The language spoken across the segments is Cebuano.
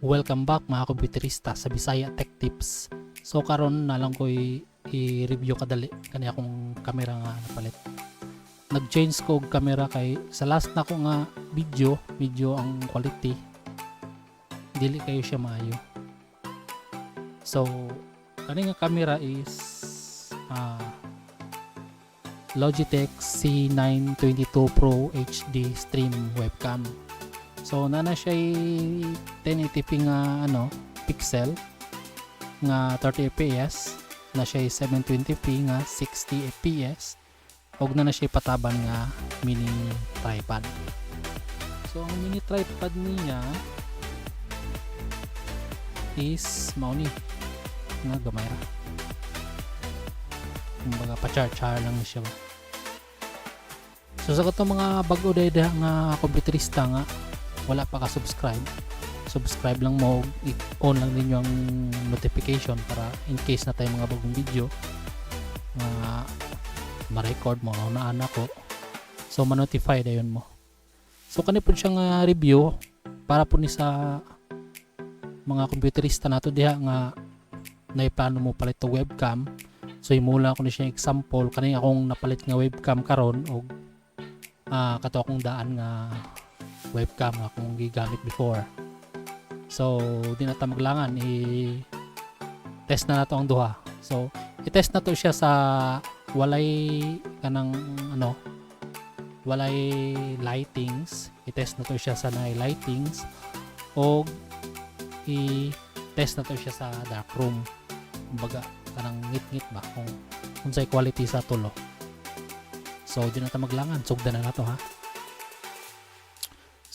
Welcome back, mga komputerista, sa Bisaya Tech Tips. So karon na lang ko i-review kadali kani akong kamera nga napalit. Nag-change ko og kamera kay sa last na ko nga video, medyo ang quality dili kayo siya maayo. So kani nga kamera is Logitech C922 Pro HD Stream webcam. So nana siya 1080p nga ano pixel nga 30 fps, na siya 720p nga 60 fps, ug na na siya pataban nga mini tripod. So ang mini tripod niya is mao ni nga gamay ra. Kumbaga pa-char-char lang siya ba. So sa katong mga bag-o diha nga komputerista nga wala pa ka-subscribe, subscribe lang mo, i-on lang ninyo ang notification para in case na tayo mga bagong video nga ma-record mo na anak ko, so ma-notify dayon mo. So kani po siya nga review para po ni sa mga computerista nato diha nga naiplano mo palit og webcam. So imula ko ni siya example kani akong napalit nga webcam karon og kato akong daan nga webcam nga akong gigamit before. So di na ta maglangan, i test na nato ang duha. So i-test na to siya sa walay kanang ano, walay lightings, i-test na to siya sa naay lightings, o i-test na to siya sa dark room. Kumbaga kanang ngit-ngit ba kung unsay quality sa tulo. So di na ta maglangan, sugdan na nato ha.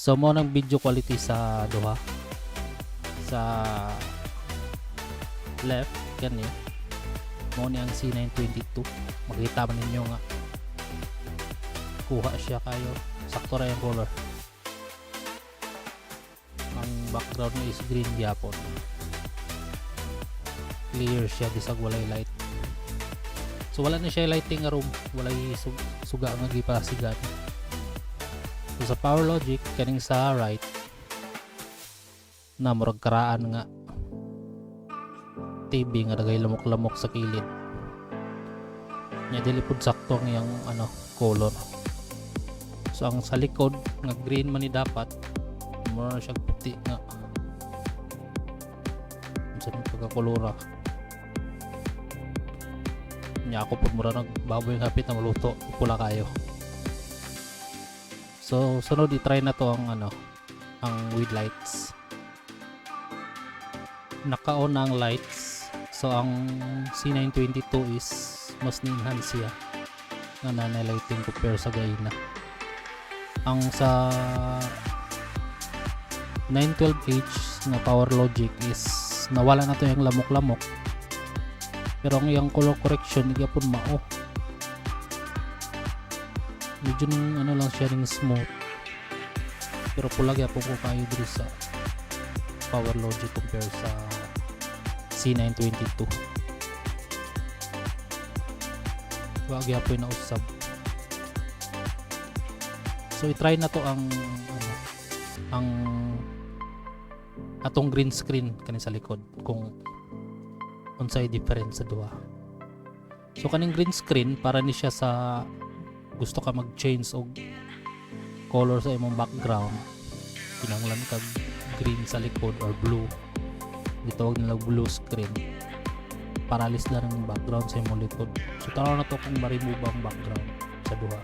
So mo nang video quality sa duha. Sa left kani mo ni ang C922. Makita man ninyo nga kuha siya kayo, sakto ra yung color. Ang background niya is green gyapon, clear siya bisag walay light. So wala na siya lighting nga room, walay suga nga gipasigan. So sa Power Logic kaning sa right na murag karaan nga TV nga dagay lamok-lamok sa kilid nya, dili pud sakto ang iyang ano color. So ang sa likod nga green man ni dapat, mura na siya puti nga unsa ni pagkakolora nya. Ako pud mura nag baboy nga hapit na maluto, pula kayo. So sunod i-try na to ang ano, ang with lights. Naka-on na ang lights. So ang C922 is mas ni-enhance siya nga na lighting compare sa gaina. Ang sa 912H na Power Logic is nawala na to yung lamok-lamok, pero ang iyang color correction di gyapon mao, medyo nung ano lang siya ring smooth, pero pula gyapon ko kayo diri sa Power Logic compare sa C922. Wa gyapon na usab. So i-try na to ang ano, ang atong green screen kani sa likod kung unsay difference sa duha. So kaning green screen para ni siya sa gusto ka mag-change og color sa imong background, kinahanglan kag green sa likod or blue, gitawag nila blue screen para alis lang ang background sa imong likod. So tanaw na to kung ma-remove ang background sa duha.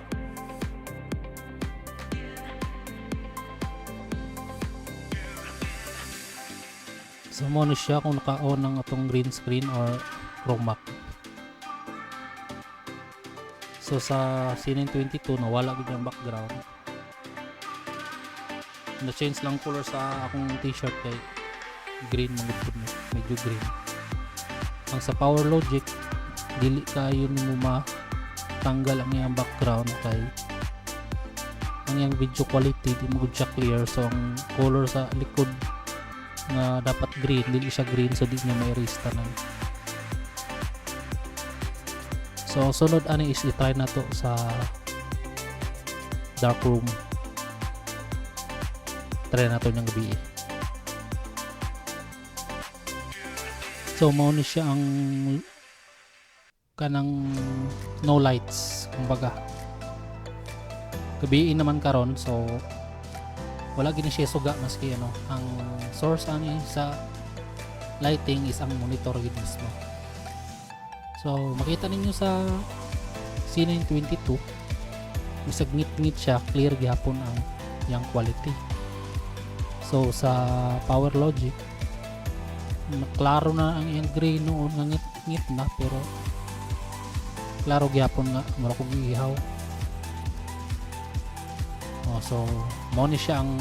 So mo na siya kung naka-on ang atong green screen or chroma. So sa C922 nawala gid ang background. Na-change lang color sa akong t-shirt kay green man gud ni, medyo green. Ang sa Power Logic dili kayo nimo matanggal ang iyang background kay ang iyang video quality di mo gud siya clear. So ang color sa likod nga dapat green, dili siya green, so di niya ma-erase tanan. So ang sunod ani is i-try na to sa dark room. Try na to niyang gabi. So mao ni siya ang kanang no lights kumbaga. Gabiin naman karon, so wala gini siya suga maski ano. Ang source ani sa lighting is ang monitor gid mismo. So makita ninyo sa C922, bisag ngit-ngit siya, clear gihapon ang yang quality. So sa Power Logic, klaro na ang iyang gray noon nga ngit-ngit na, pero klaro gihapon nga mura kog ihaw. Oh, so mao ni siya ang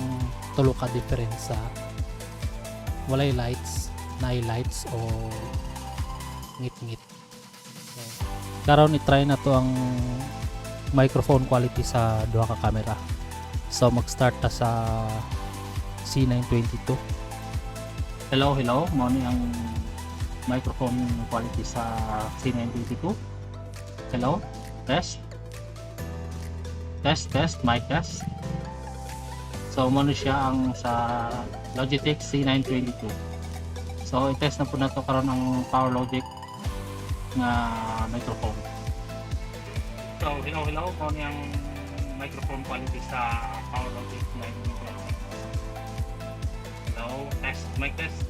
tulo ka difference sa walay lights, naay lights o ngit-ngit. So, karon i-try na to ang microphone quality sa duha ka camera. So mag-start ta sa C922. Hello, hello. Mao ni ang microphone quality sa C922. Hello, test. Test, test, mic test. So mao ni siya ang sa Logitech C922. So i-test na po nato karon ang Power Logic nga microphone. So hello, hello, mao ni ang microphone quality sa Power Logic 912. Hello, test, mic test.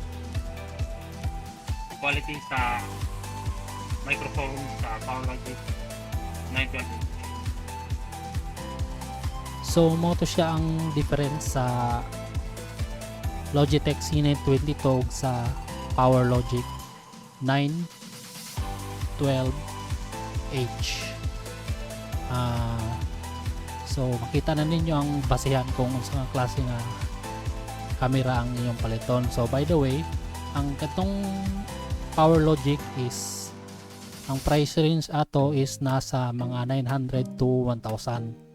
Quality sa microphone sa Power Logic 912. So mao to siya ang difference sa Logitech C922 ug sa Power Logic 912H. So makita na ninyo ang basihan kung unsa nga klase nga camera ang inyong paliton. So by the way, ang katong Power Logic is ang price range ato is nasa mga 900 to 1,000.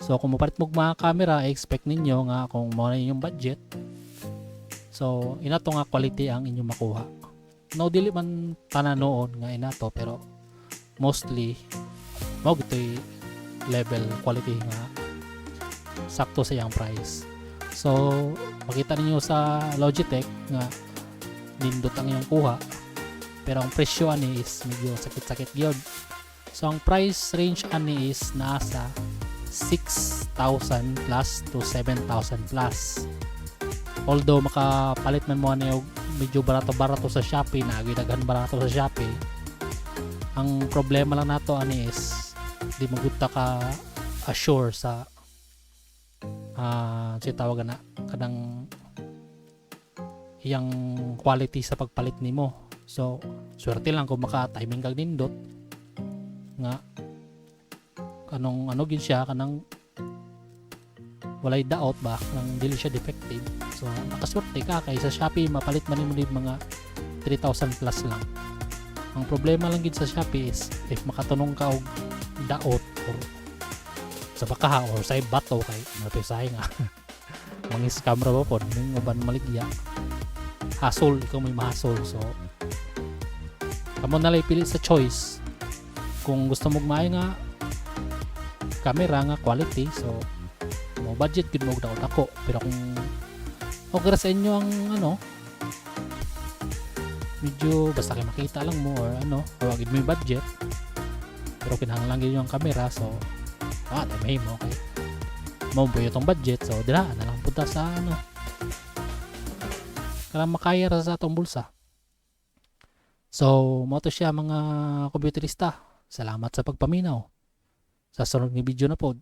So kung mopalit mo mga camera, expect ninyo nga kung mao na inyong budget, so inato nga quality ang inyong makuha. No, dili man tanan noon nga inato, pero mostly mao gito'y level quality nga sakto sa iyang price. So makita ninyo sa Logitech nga nindot ang iyang kuha, pero ang presyo ani is medyo sakit-sakit gyud. So ang price range ani is nasa 6,000 plus to 7,000 plus. Although makapalit man mo ani og medyo barato-barato sa Shopee na daghan barato sa Shopee. Ang problema lang nato ani is di mo gud ta ka assure sa si tawagan na kanang iyang quality sa pagpalit nimo. So swerte lang kung maka timing kag nindot nga kanong ano gid siya, kanang walay daot ba, nang dili siya defective. So nakaswerte ka kay sa Shopee mapalit man nimo mga 3,000 plus lang. Ang problema lang gid sa Shopee is if makatunong ka og daot or sa bakaha or sa bato, kay mapisay nga mga scam ra ba pod ning uban maligya, hasol, ikaw may mahasol. So kamo na lang pili sa choice kung gusto mo maayo nga camera nga quality, so mo budget gud mo og dako. Pero kung okay ra sa inyo ang ano, medyo basta kay makita lang mo or ano, or wag mo yung budget pero kinahanglan gyud yung camera, so may mo kay mo buyo tong budget, so dira na lang punta sa ano para makaya ra sa atong bulsa. So mao to siya, mga computerista. Salamat sa pagpaminaw. Sa sunod nga video na pod.